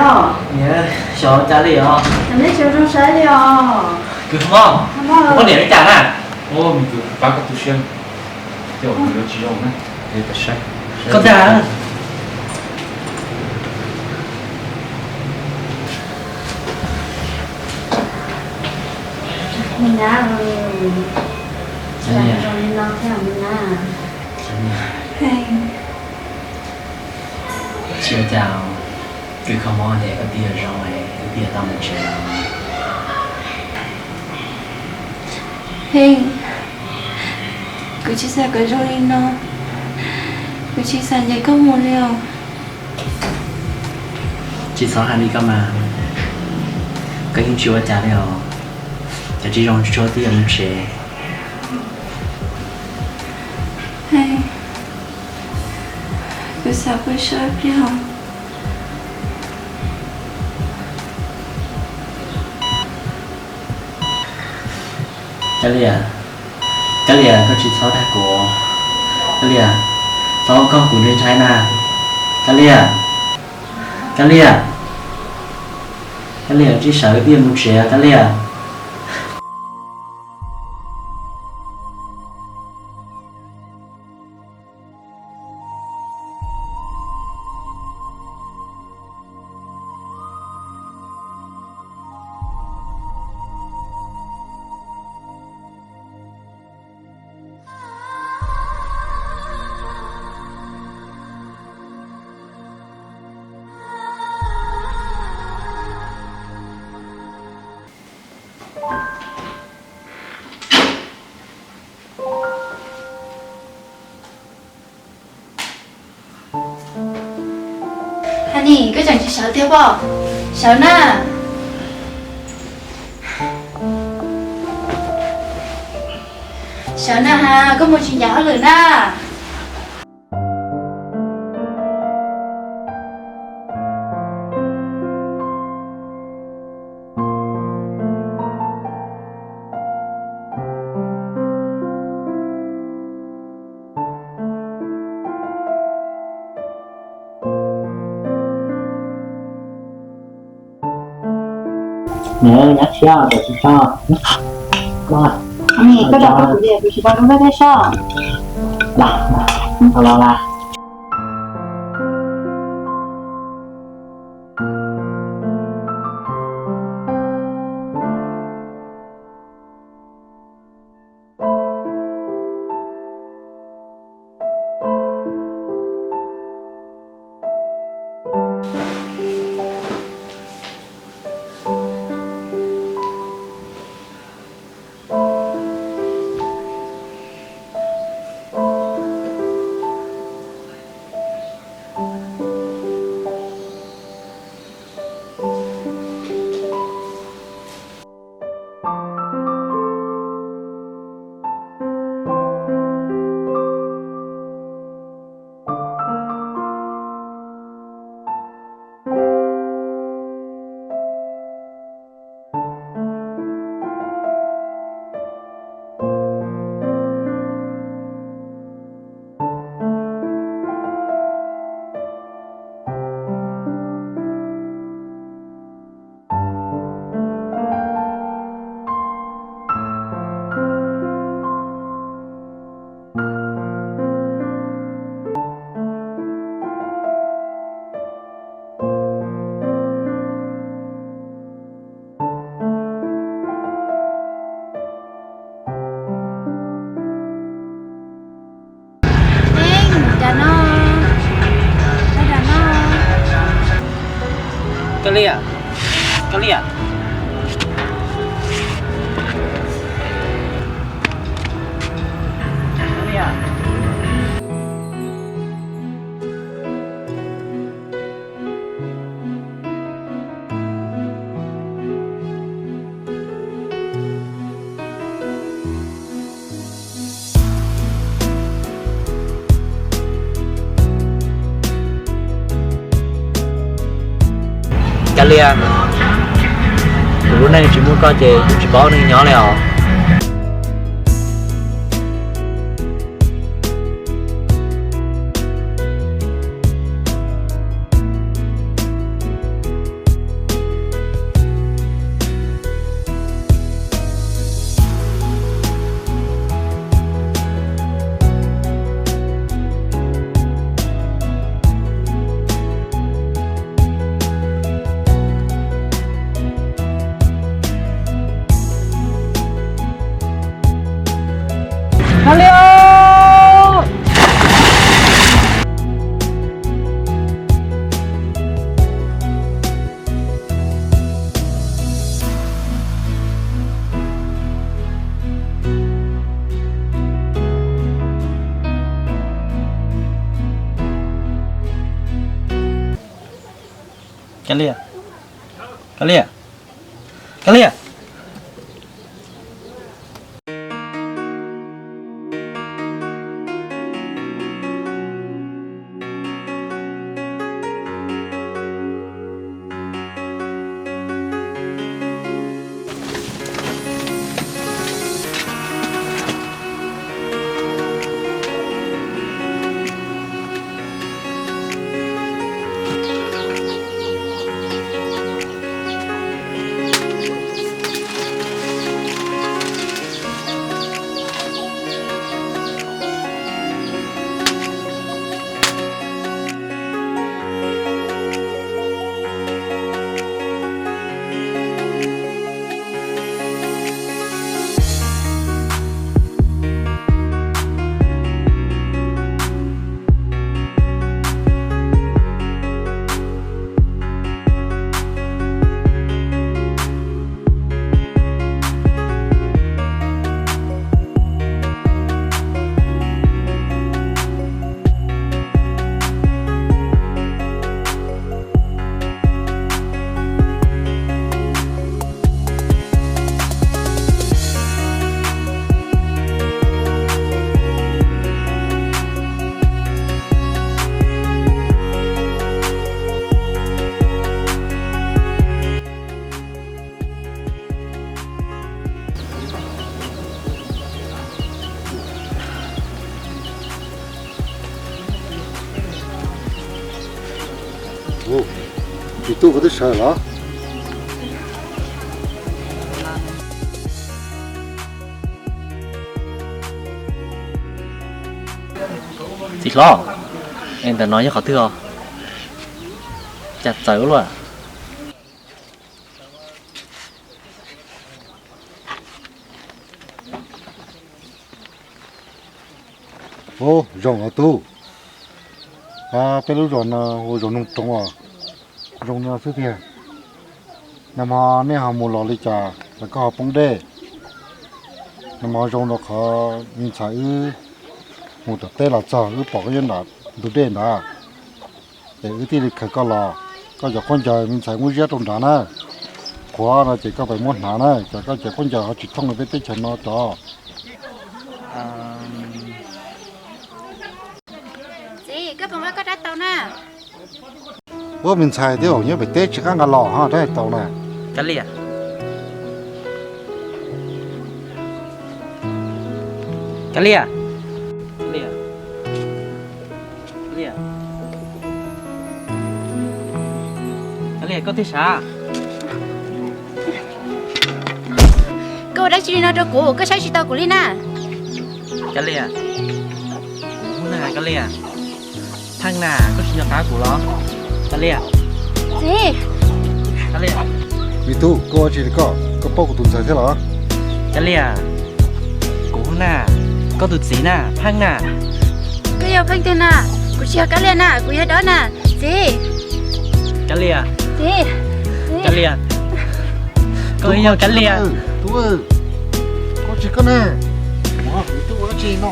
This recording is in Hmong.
Niam, xyov cas li os. Neb tsis zoo saib li os. Kws Hmoob, koj niam li cas na? Koj dag. Tsis ua cas, kws kho mob ces koj twb yuav zoo, koj twb yuav tau mus tsev lawm. Heej, kuv tsis xav kom zoo li no, kuv tsis xav ncaim koj mus li os. Tsis txhob hais li koj mas, koj yeej tsis ua cas li os. Cov tsis zoo tsuag twb yuav mus tsev. Kuv xav pw sab ib pliag os. Kab Liam, Kab Liam, koj tsis txhob dag kuv. Kab Liam, txhob ua koj kuv ntshai ntshai na. Kab Liam, Kab Liam, Kab Liam, tsis sawv twb yuav mus tsev Kab Liam. Honey, koj tseem tsis sawv tiag pob? Sawv na. Sawv na ha, koj mus tsis ncaim hauj lwm na. Nyob tshiab, koj tsis tso. Koj dag kuv tias kuv tsis tau zoo dab teb soj. Los los las. Kab Liam, Kab Liam. Kab Liam, kuv lub neej tsis muaj koj ces kuv tsis paub neej nyob li os. Kav liam! Kav liam! Kav liam! Kav liam! Txiv tub, koj twb sawv los? Txiv hlob, es ntawm no yog qhov twg os? Cas txawv luaj. Ub, zoo os tub. Peb lub zos no ua zos noog roov os. Zoo no xwb tiag. Nag hmo nej ho mus los li cas los koj ho poob dej. Nag hmo zoo rau qhov me ntxhais wb mus tom teb los txog wb pom koj nyob nram ntug dej ntawd. Ces wb thiaj li khaws koj los. Koj cov khaub ncaws me ntxhais muab ziab rau nrad na. Qhuav no ces koj pab muab hnav na, ces koj cov khaub ncaws ho tsis thooj li peb teb chaws no cov. Txiv, koj puas muab koj rab taus na? Ub, me ntxhais twb nyob pem teb tsis qab nqa los ho rab taus na. Kav liam! Kav liam! Kav liam! Kav liam, koj twb sav? Koj ua dab tsi li no rau kuv, koj saib tsis taus kuv li na? Kav liam, kuv hu na, Kav liam. Pheej na, koj tsis nco qab kuv los? Kav liam. Txiv. Kav liam. Me tub, koj ua tsi li koj, koj paub kuv tus ntxhais thiab los? Kav liam, kuv hu na, koj tus txiv na, Pheej na. Koj yog Pheej twg na? Kuv tsis yog Kav liam na, kuv yog Dob na, txiv. Kav liam. Txiv. Kav liam. Koj yog Kav liam. Tub, koj tsis koj na. Ua tub ua dab tsi no?